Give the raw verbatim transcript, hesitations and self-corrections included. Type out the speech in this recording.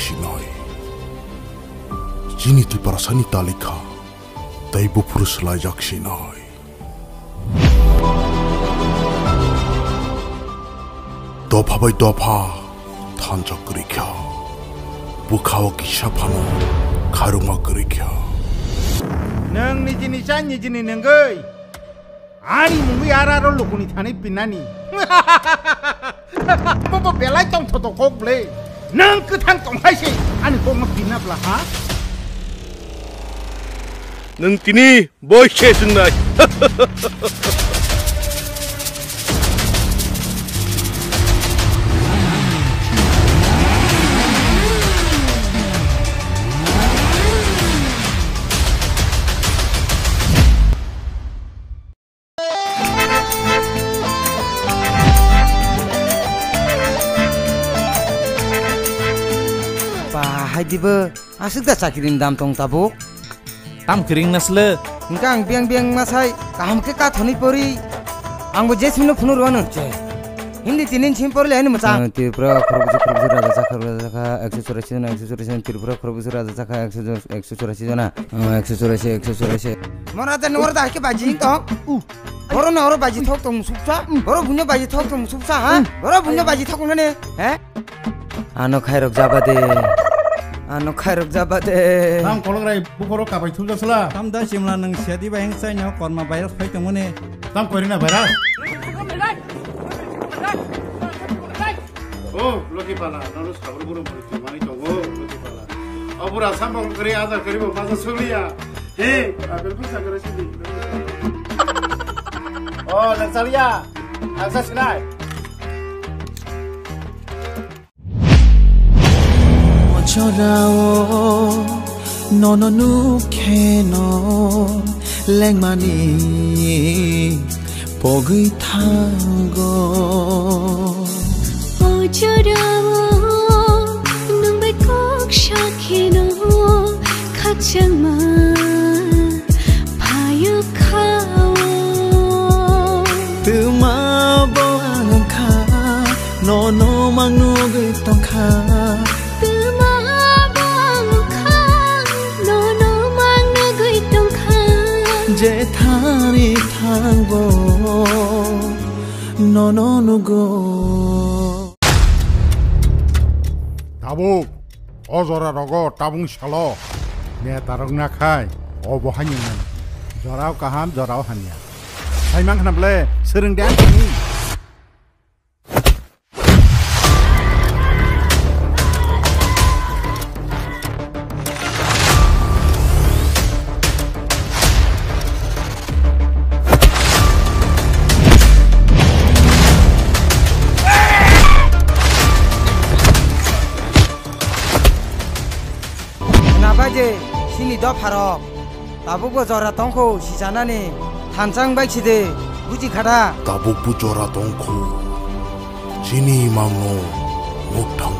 Sinai. Chini Tiprasani talikha tei buphuru swlaijak sinai. Dopha bai dopha thansa kwrwi kha. Bwkhao kisa phano khairokma kwrwi kha. Nwng nijini cha nijini nengwi. Ani mungwi ara ro lukuni thani pinani. Bobo belai tong thoto kok ble. Nang kwthang tong hai se ani kok no pinna bla ha. Nang tini boi se sungnai. Ba, hai dibo, aswk da chakri ni dam tong tabuk? Tam kring nasle. Hingka ang biang biang masai, kaham ke ka thoni pori. Ang bo Jasmine no phunu rwano che. Hindi tinin chim porle ani mwchang. Ah, Tripura khorokbwswk khorokbwswk raja chakha, raja chakha, ekso churashi jona, ekso churashi jona, Tripura khorokbwswk raja chakha, ekso, ekso churashi jona. Ah, ekso churashi, ekso churashi. Mora da nora da ke baji tong. Boro no oro baji thok tong suksa. Boro bunyo baji thok tong suksa ha. Boro bunyo baji thok nane. He? Ano khairok jaba de. Ano khairok jaba de. Tam kolok rai bukoro kabai thulja sala. Tam da simla nang siadi bai heng sai no korma virus phai tong mane. Tam korina virus. Oh, Loki pala, nono sabur buru buru tumani tongo, Loki pala. Abura sambo kari aja kari bo baja suliya. He, abel pun sakara sidi. Oh, nang saliya. Nang sa sinai. O jorao nono nukheno lengmani pogwi thango. O jorao nwng bai kok sakheno khakchangma phaio khao. Twma bo ang wngkha, nono mang nugwi tongkha. Twma bo ang wngkha, nono mang nugwi tongkha. Jethani thangbo nono nugo. Tabuk, o jora rogo tabung salo netarok nakhai, obo haino nang. Jorao kaham, jorao hamya. Saimang khna ble, swrwng de ang thani. Khna bai je, chini dopharok. Tabukbo jora tongkho sichanani thansa wngbai side, buji khada. Tabukbo jora tongkho chini imangno mwkthang